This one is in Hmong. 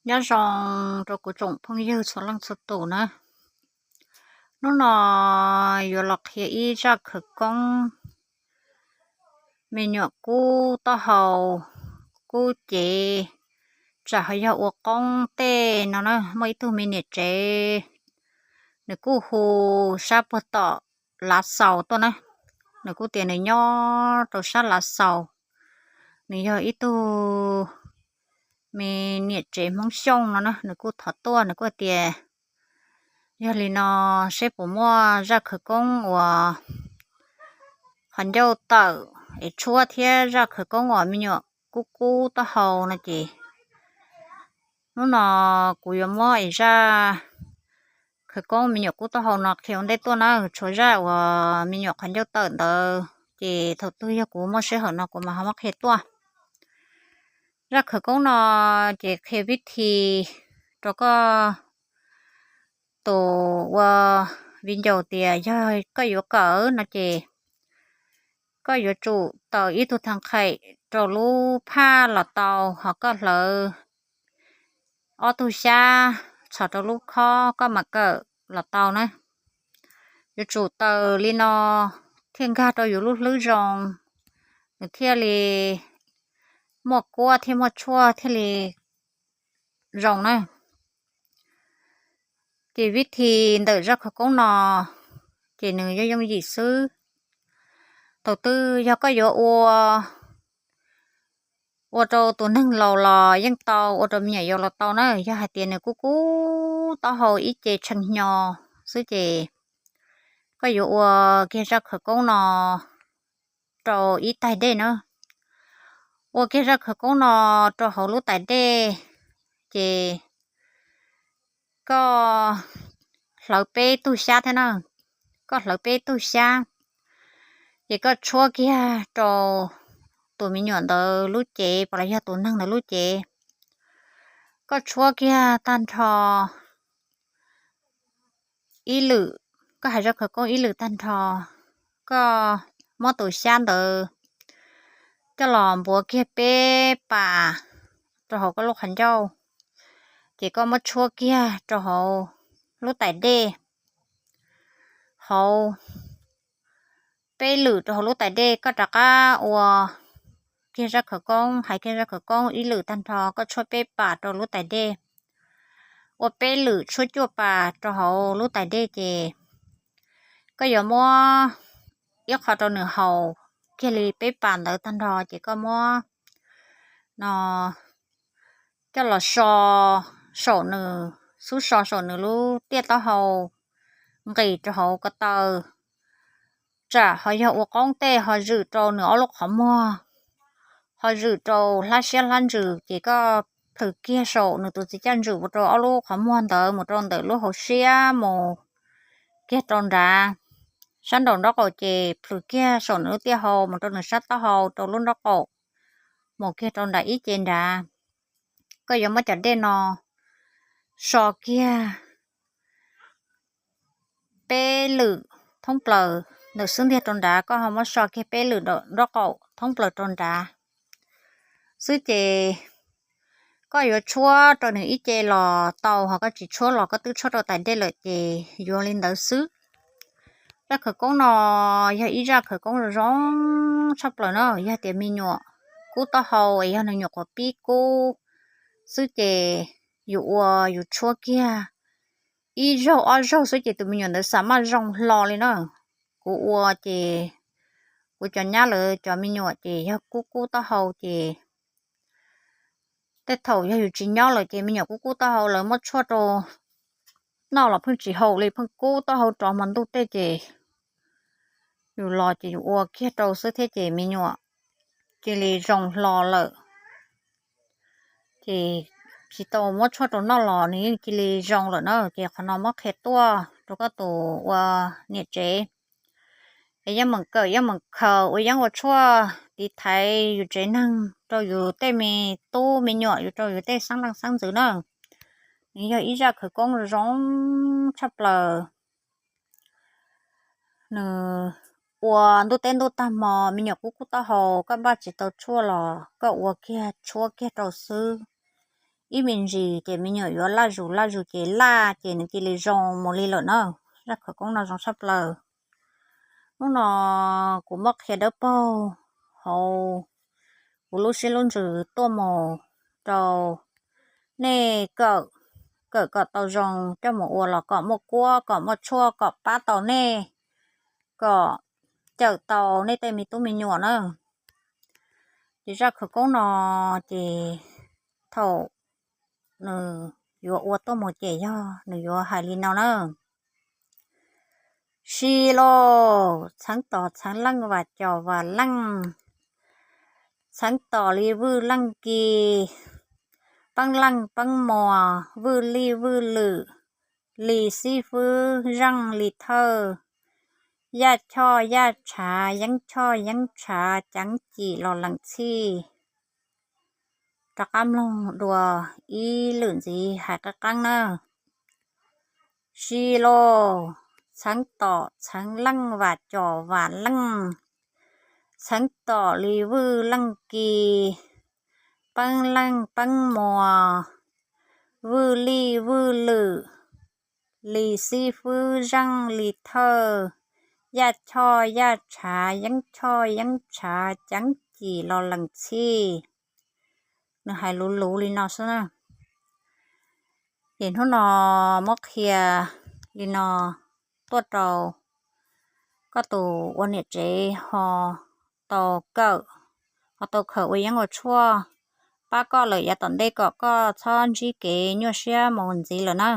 Nyob zoo rau kuv tsoom phooj ywg txhua leej txhua tus na. Hnub no yuav los qhia ib zaj khawv koob me nyuam kub taub hau, kub cev, tsam ho yog ua qoob tej no na. Muaj ib tug me niam tsev, nws kuj hu sab puag tom Lav Xaus tuaj na. Nws kuj tias nws nyob rau sab Lav Xaus. Nws yog ib tug me niam tsev Hmoob Xyooj no na, nws kuj thov tuaj, nws kuj tias yog li no seb puas muaj zaj khawv koob uas qhov ncauj tawm es tshuab thiab zaj khawv koob uas me nyuam kub kub taub hau no ces hnub no kuv yuav muab es zaj khawv koob me nyuam kub taub hau no qhia ua ntej tuaj na. Tshuav zaj uas me nyuam qhov ncauj tawm ntawd ces thaum twg yog kuv muaj sij hawm no kuv mam ho muab qhia tuaj. Zaj khawv koob no ces qhia vib thi rau koj tus ua viv ncaus tias yog koj yuav kawm no ces koj yuav tsum taws ib tug thaj qhaim rau lub phaj los tau, ho koj hlawv ob tug xyab txhos rau lub khob koj mam kawm los tau na. Yuav tsum taws li no thiaj nkag rau yus lub hlwb zoo, nws thiaj li muaj kuab thiab muaj tshuaj thiaj li zoo na. Ces vib thi ntawm zaj khawv koob no ces nws yooj yooj yim xwb. Thaum twg yog koj yuav ua, ua rau tus neeg laus los yeej tau, ua rau me nyuam yaus los tau na. Yog hais tias nws kub kub taub hau ib ce tshee hnyo xwb ces koj yuav ua kiag zaj khawv koob no rau ib tais dej na. Ua kiag zaj khawv koob no rau hauv lub tais dej ces koj hlawv peb tug xyab thiab na. Koj hlawv peb tug xyab ces koj tshuab kiag rau tus me nyuam ntawd lub cev los yog tus neeg ntawd lub cev. Koj tshuab kiag tag nrho ib lwm, koj hais zaj khawv koob ib lwm tag nrho, koj muab tus xyab ntawd coj los npuav kiag peb pas rau hauv koj lub qhov ncauj, ces koj muab tshuab kiag rau hauv lub tais dej, hauv peb lwm rau hauv lub tais dej. Koj rov qab ua kiag zaj khawv koob, hais kiag zaj khawv koob ib lwm tag nrho, koj tshuab peb pas rau lub tais dej, ua peb lwm tshuab cuaj pas rau hauv lub tais dej ces koj yuav muab ib qho rau nws haus kiag li peb pas ntawd tag nrho ces koj muab no coj los so saum nws, xub so saum nws lub tiaj taub hau, nqis rau hauv ko taw, tsam ho yog ua qoob tej ho zwm rau nws ob lub qhov muag, ho zwm rau hlab siab hlab ntsws ces koj plhws kiag saum nws tus txiv caj ntswm mus rau ob lub qhov muag ntawd, mus rau ntawm lub hauv siab mus kiag rau nrad. Sab nraum nraub qaum ces plhws kiag saum nws lub tiaj hau mus rau nws sab taub hau rau lub nraub qaum, mus kiag rau nrad ib ce nrad. Koj yuav muab cov dej no so kiag peb lwm thoob plaws ntawm xub ntiag rau nrad, koj ho muab so kiag peb lwm nraum nraub qaum thoob plaws rau nrad xwb ces koj yuav tshuab rau nws ib ce los tau, ho koj tsis tshuab los koj twb tshuab rau tais dej lawm ces yuav li ntawd xwb. Zaj khawv koob no yog ib zaj khawv koob zoo zoo tshaj plaws na. Yog tias me nyuam kub taub hau es yog nws nyuam qhuav pib kub xwb ces yus ua yus tshuab kiag ib zaug ob zaug xwb ces tus me nyuam ntawd xam maj zoo hlo li na. Kuv ua ces kuv cov nyab lawv cov me nyuam ces yog kub kub taub hau ces tej thaum yog yus tsis nyob lawm ces me nyuam kub kub taub hau lawv muab tshuaj rau noj los pheej tsis haum li, pheej kub taub hau rov hmo ntuj tej ces yus los ces yus ua kiag rau xwb thiab ces me nyuam cia li zoo hlo lawm. Ces tsis tau muab tshuaj rau noj los nws yeej cia li zoo lawm na. Ces qhov no muab qhia tuaj rau koj tus ua niam tsev es yeej meem kawm yeej meem khaws ua yeeb ua tshuaj tiv thaiv yus tsev neeg rau yus tej me tub me nyuam, yus rau yus tej xeeb leej xeeb ntxwv na. Nws yog ib zaj khawv koob zoo tshaj plaws. Nws ua ntuj teb ntuj tag hmo me nyuam kub kub taub hau koj npaj tsis tau tshuaj los koj ua kiag tshuab kiag rau xwb ib me ntsis ces me nyuam yuav laj zus laj zus ces laj ces nws cia li zoo mus li lawm na. Zaj khawv koob no zoo tshaj plaws. Hnub no kuv muab qhia dawb paug hauv kuv lub siab lub ntsws tuaj mus rau nej kawm, kawm kom tau zoo coj mus ua los kom muaj kuab kom muaj tshuaj kom pab tau nej, kom cawm tau nej tej me tub me nyuam na. Ces zaj khawv koob no ces thaum nws yuav ua tuaj mus ces yog nws yuav hais li no na. Si lauj, txheev tom txheev leej, vam cos vam leej, txheev tom li vwj leej kis, peeb leej peeb muas, vwj lij vwj lwm, li xib fwb zeej li thawj, yaj choj yaj tshav, yeeb choj yeeb tshav, ceev cim los lees txhij. Rov qab mloog dua ib lwm ntxiv hais qeeb qeeb na. Si lauj, txheev tom txheev leej, vam cos vam leej, txheev tom li vwj leej kis, peeb leej peeb muas, vwj lij vwj lwm, li xib fwb zeej li thawj, yaj choj yaj tshav, yeeb choj yeeb tshav, ceev cim los lees txhij. Nws hais luv luv li no xwb na. Ces hnub no muab qhia li no tuaj rau koj tus ua niam tsev ho tau kawm, ho tau khaws ua yeeb ua tshuaj pab koj lawm yav tom ntej kom koj txhob ntsib kev nyuaj siab mus ntxiv lawm na.